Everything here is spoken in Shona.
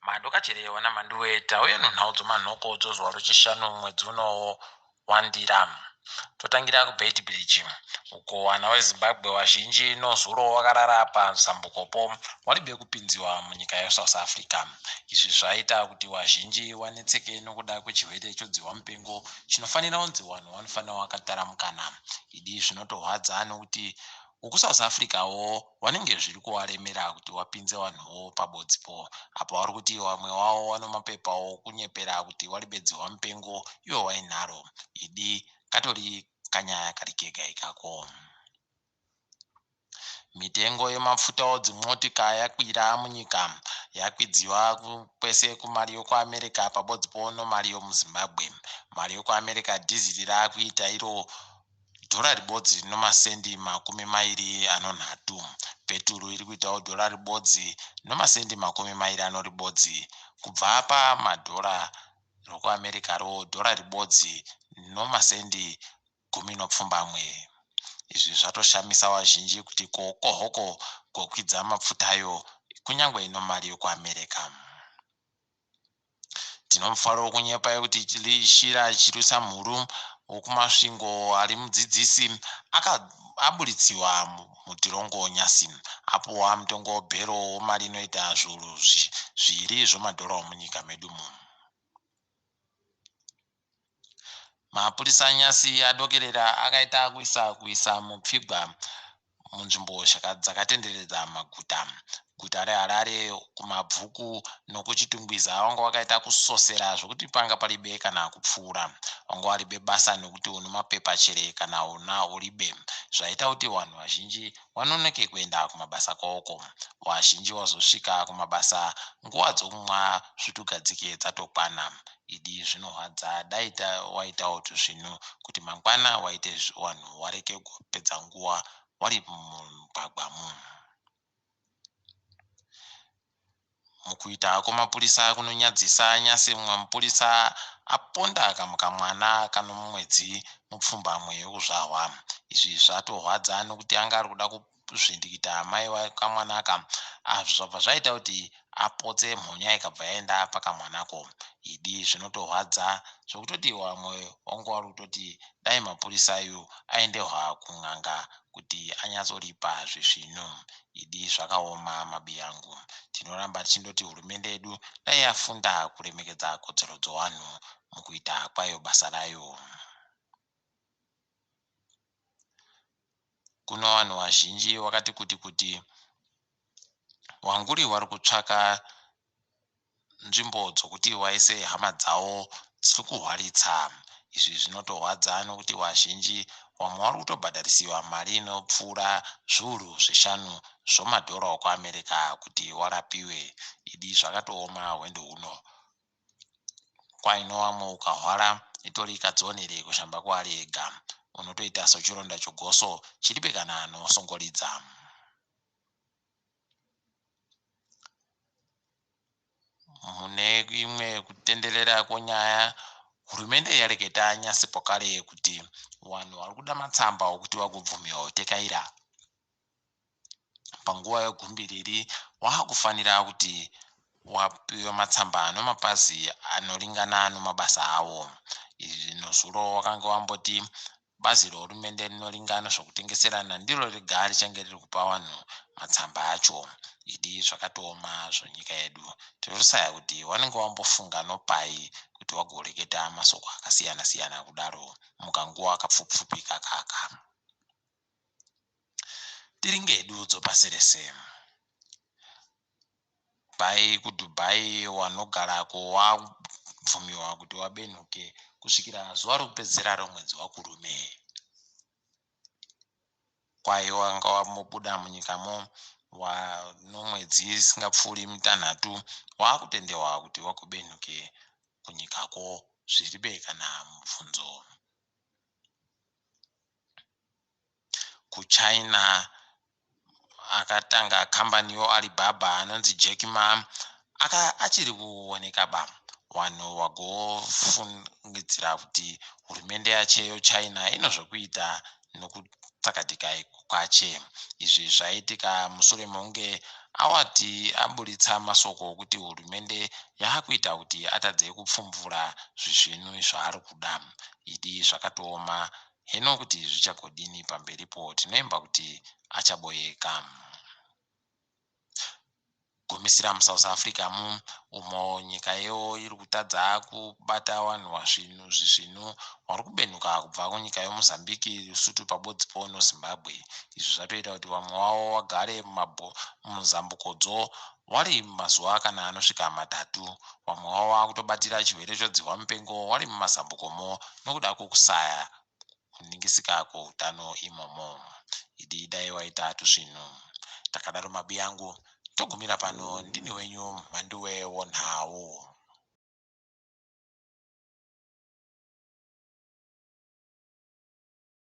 Madokachire wana Manduwe tauye nenhau dzomanhoko dzozuva rochishanu mwedzi uno wandira. Totangira kuBeitbridge uko vana veZimbabwe vazhinji nozuro vakarara pazambukopo waribe kupinziwa munyika yeSouth Africa. Izvi zvaita kuti vazhinji vanetseke nokuda kwechirwere chodzihwa mupengo chinofanira kunzi vanhu vanofanira vakataramukana. Idi zvinotorwadza nokuti vekuSouth Africa wo vanenge zviri kuvaremera kuti vapinze vanhuwo pabodzipo apo vari kuti vamwe vavo vane mapepa okunyepera kuti vari bedzihwa mupengo ivo vainharo. Idi katori kanyaya kari kega ikako. Mitengo yemafuta dzimotika yakwira munyika, yakwidziwa kwese kumari yokuAmerica pabodzipo nomari yomuZimbabwe. Mari yokuAmerica dhiziri rakuita iro dhora ribodzi nomasendi 23. Peturu iri kuitawo dhora ribodzi nomasendi 21 kubva pamadhora rokuAmerica ro dhora ribodzi nomasendi 17. Izvi zvatoshamisa vazhinji kuti ko kohoko kokwidza mapfutayo kunyange nomari yokuAmerica. Tinomufaro wokunyepa kuti Shira Chirusamhuru wokuMasvingo ari mudzidzisi aburitsiwa mutirongo nyasi apuwa mutongo webhero wemari inoita zviuru 2 zvemadhora munyika medu muno. Mapurisa nyasi adokerera akaita kuisa kuisa mupfigwa munzvimbo dzakatenderedza maguta. Guta reHarare kuMabvuku nokuChitungwiza vanga vakaita kusosera zvokuti panga paribe kana kupfuura. Vanga varibe basa nekuti une mapepa chere kana una uribe. Zvaita kuti vanhu vazhinji vanonoke kuenda kumabasa kwavoko. Vazhinji vazosvika kumabasa nguva dzokumwa svutugadzike dzatokwana. Idi zvinorwadza dai waitawo tuzvinhu kuti mangwana waite vanhu vareke kupedza nguva vari mumugwagwamo. Mukuita kwemapurisa kunonyadzisa nyasi mumwe mupurisa aponda kamwana kano mwedzi mupfumbamwe wekuzvarwa. Izvi zvatorwadza nokuti anga ari kuda kuzvindikita mai vakamwana aka zvabva zvaita kuti apotse mhonya ikabva yaenda pakamwanako. Idi zvinotorwadza zvekutoti vamwe vanga vari kutoti dai mapurisa ayo aendehwa kun'anga kuti anyatsoripa zvisvinu. Idi zvakaoma mabiyangu. Tinoramba tichindoti hurumende yedu dai yafunda kuremekedza kodzero dzevanhu mukuita kwayo basa rayo. Kuno vanhu vazhinji vakati kuti kuti wanguri vari kutsvaka nzvimbo dzokuti vaise hama dzavo dziri kuhwaritsa. Izvi zvinotorwadza nokuti vazhinji vamwe vari kutobhadharisiwa mari inopfuura zviuru 5 zvomadhora okuAmerica kuti warapiwe. Idi zvakatooma hwendo huno. Kwaino vamwe ukahwara itori kadzionere kushamba kwaari ega. Unotoita sechironda chogoso chiribe kana anosongoridza. Mune imwe kutenderera kwenyaya, hurumende yareketa nyasi pokare kuti vanhu vari kuda matsamba okuti vagobvumiwa kutekaira panguva yegumbiriri vakufanira kuti wapiwe matsamba nomapazi anoringana nomabasa avo. Izvi nezuro wakanga wamboti bazi rehurumende rinoringana zvokutengeserana ndiro rega richange riri kupa vanhu matsamba acho. Idi zvakatooma zvonyika yedu. Tinosaya kuti vanenge vambofunga nopai kuti vagoreketa masoko akasiyana-siyana kudaro mukanguva kapfupi kakaka. Tiri ngedu dzopasi rese. Pai kuDubai vanogarako wabvumiwa kuti wabenhuke kusvikira zuva rokupedzisira romwedzi waKurume. Kwai wanga wambobuda munyikamo nomwedzi isingapfuuri mitanhatu wakutenderwa kuti wagobenhuke kunyikako zviribe kana mubvunzo. KuChina akatanga kambani yoAlibaba anonzi Jack Ma achiri kuoneka ba. Vanhu vagofungidzira kuti hurumende yacho yeChina ine zvokuita Tsakatikai Kukwache. Izvi zvaitika mushure mekunge Awati aburitsa masoko okuti hurumende yaakuita kuti atadze kupfumvura zvisvinu zvaari kuda. Idi zvakatooma heno kuti zvichagodini pamberipo tinoimba kuti achaboyeka. Gumisira muSouth Africa mu umo nyika yewo iri kutadza kubata vanhu vasvinu zvisvinu vari kubenuka kubva kunyika yeMozambique, Lesotho pabodzipo noZimbabwe. Izvi zvatoita kuti vamwe vavo vagare muzambukodzo vari mazuva kana anosvika matatu. Vamwe vavo vakutobatira chirwere chodzihwa mupengo vari mumazambukomo nokuda kwokusaya kuningisika kwoutano imomo. Idi dai waita tusvinu. Takadaro mabiyangu togumira pano ndini wenyu Mhanduwe wonhau.